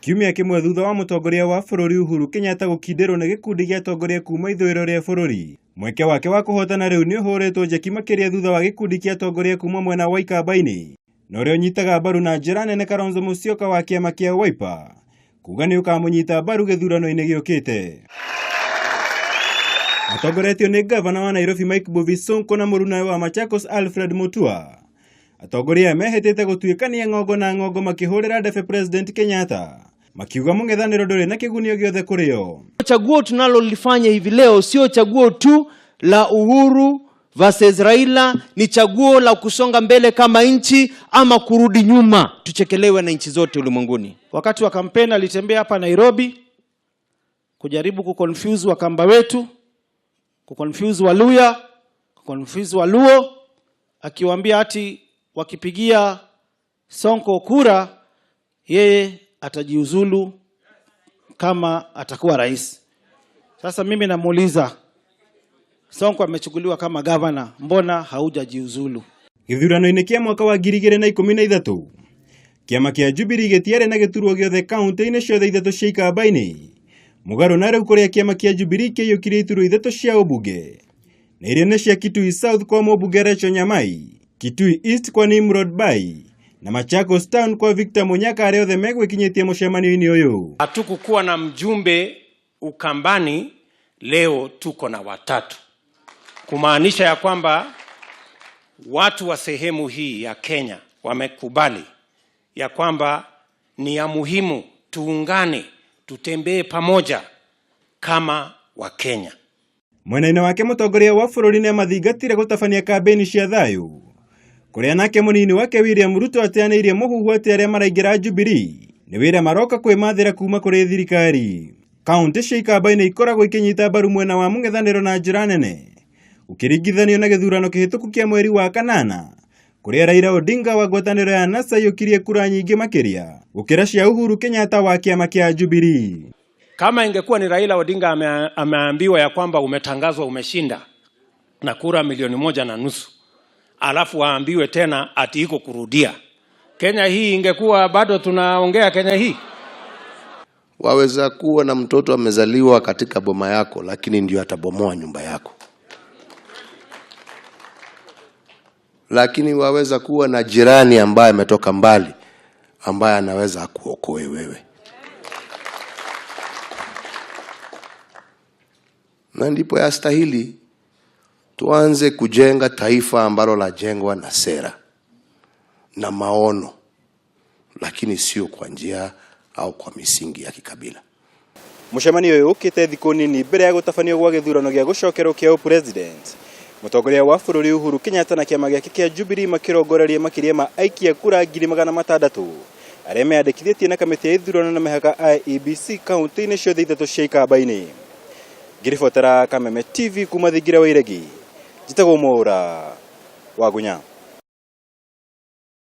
Kiumia kĩmwe thutha wa mũtongoria wa bũrũri Uhuru Kenyatta gũkindĩrwo nĩ gĩkundi gĩa atongoria kuma ithũĩro rĩa bũrũri, mweke wake wa kũhotana rĩu nĩ ũhũrĩtwo njeki makĩria thutha wa gĩkundi kĩa atongoria kuma mwena wa Ikamba-inĩ na ũrĩa ũnyitaga mbaru na njĩra nene Kalonzo Musyoka wa kĩama kĩa Wiper kuga nĩ ũkamũnyita mbaru gĩthurano-inĩ gĩũkĩte. Matongoretio nĩ ngavana wa Nairobi Mike Mbuvi Sonko na mũrunawe wa Machakos Alfred Mutua. Atongoria aya mehĩtĩte gũtuĩkania ng'ongo na ng'ongo makĩhũrĩra ndebe President Kenyatta, makiuga mũng'ethanĩro ndũrĩ na kĩgunio gĩothe kũrĩ o. Chaguo tunalolifanya hivi leo sio chaguo tu la Uhuru versus Raila, ni chaguo la kusonga mbele kama nchi ama kurudi nyuma, tuchekelewe na nchi zote ulimwenguni. Wakati wa kampeni alitembea hapa Nairobi kujaribu kuconfuse Wakamba wetu, kuconfuse Waluya, kuconfuse Waluo, akiwaambia ati wakipigia Sonko kura yeye atajiuzulu kama atakuwa rais. Sasa mimi namuuliza, Sonko amechukuliwa kama gavana, mbona haujajiuzulu? Gĩthurano-inĩ kĩa mwaka wa 2013 kĩama kĩa Jubilee gĩtiarĩ na gĩturwa gĩothe kaunti-inĩ ciothe ithatũ cia Ikamba-inĩ, mũgarũ na rĩu kũrĩa kĩama kĩa Jubilee kĩiyũkirie iturwa ithatũ cia ũmbunge na iria nĩ cia Kitui South kwa mũmbunge Rachel Nyamai, Kitui East kwa Nimrod Bai na Machakos Town kwa Victor Munyaka, arĩa othe megwĩkinyĩtie mũcemanio-inĩ ũyũ. Hatukukuwa na mjumbe Ukambani, leo tuko na watatu, kumaanisha ya kwamba watu wa sehemu hii ya Kenya wamekubali ya kwamba ni ya muhimu tuungane, tutembee pamoja kama Wakenya. Mwena-inĩ wake mũtongoria wa bũrũri nĩ amathingatire gũtabania kambĩini cia thayũ kũrĩa nake mũnini wake William Ruto ateanĩirie mũhuhu atĩ arĩa maraingĩra Jubilee nĩ wĩra maroka kwĩmathĩra kuma kũrĩ thirikari. Kaunti cia Ikamba-inĩ ikoragwo ikĩnyita mbaru mwena wa mũng'ethanĩro na njĩra nene ũkĩringithanio na gĩthurano kĩhĩtũku kĩa mweri wa kanana kũrĩa Raila Odinga wa ngwatanĩro ya NASA aiyũkirie kura nyingĩ makĩria gũkĩra cia Uhuru Kenyatta wa kĩama kĩa Jubilee. Kama ingekuwa ni Raila Odinga ameambiwa ya kwamba umetangazwa umeshinda na kura 1.5 milioni, alafu waambiwe tena ati iko kurudia, Kenya hii ingekuwa bado tunaongea Kenya hii? Waweza kuwa na mtoto amezaliwa katika boma yako, lakini ndio atabomoa nyumba yako. Lakini waweza kuwa na jirani ambaye ametoka mbali, ambaye anaweza akuokoe wewe. Na ndipo yastahili tuanze kujenga taifa ambalo lajengwa na sera na maono, lakini sio kwa njia au kwa misingi ya kikabila. Mũcemanio ũyũ ũkĩte thikũ nini mbere ya gũtabanio gwa gĩthurano gĩa gũcokerwo kĩa ũpresident. Mũtongoria wa bũrũri Uhuru Kenyatta na kĩama gĩake kĩa Jubilee makĩrongoreria makĩria ma aikia kura 600,000 arĩa meyandĩkithĩtie na kamĩtĩ ya ithurano na mĩhaka IEBC kaunti-inĩ ciothe ithatũ cia Ikamba-inĩ. Ngĩribotera Kameme TV kuma Thingira wa Iregi, njĩtagwo Mwaũra wa Gunya.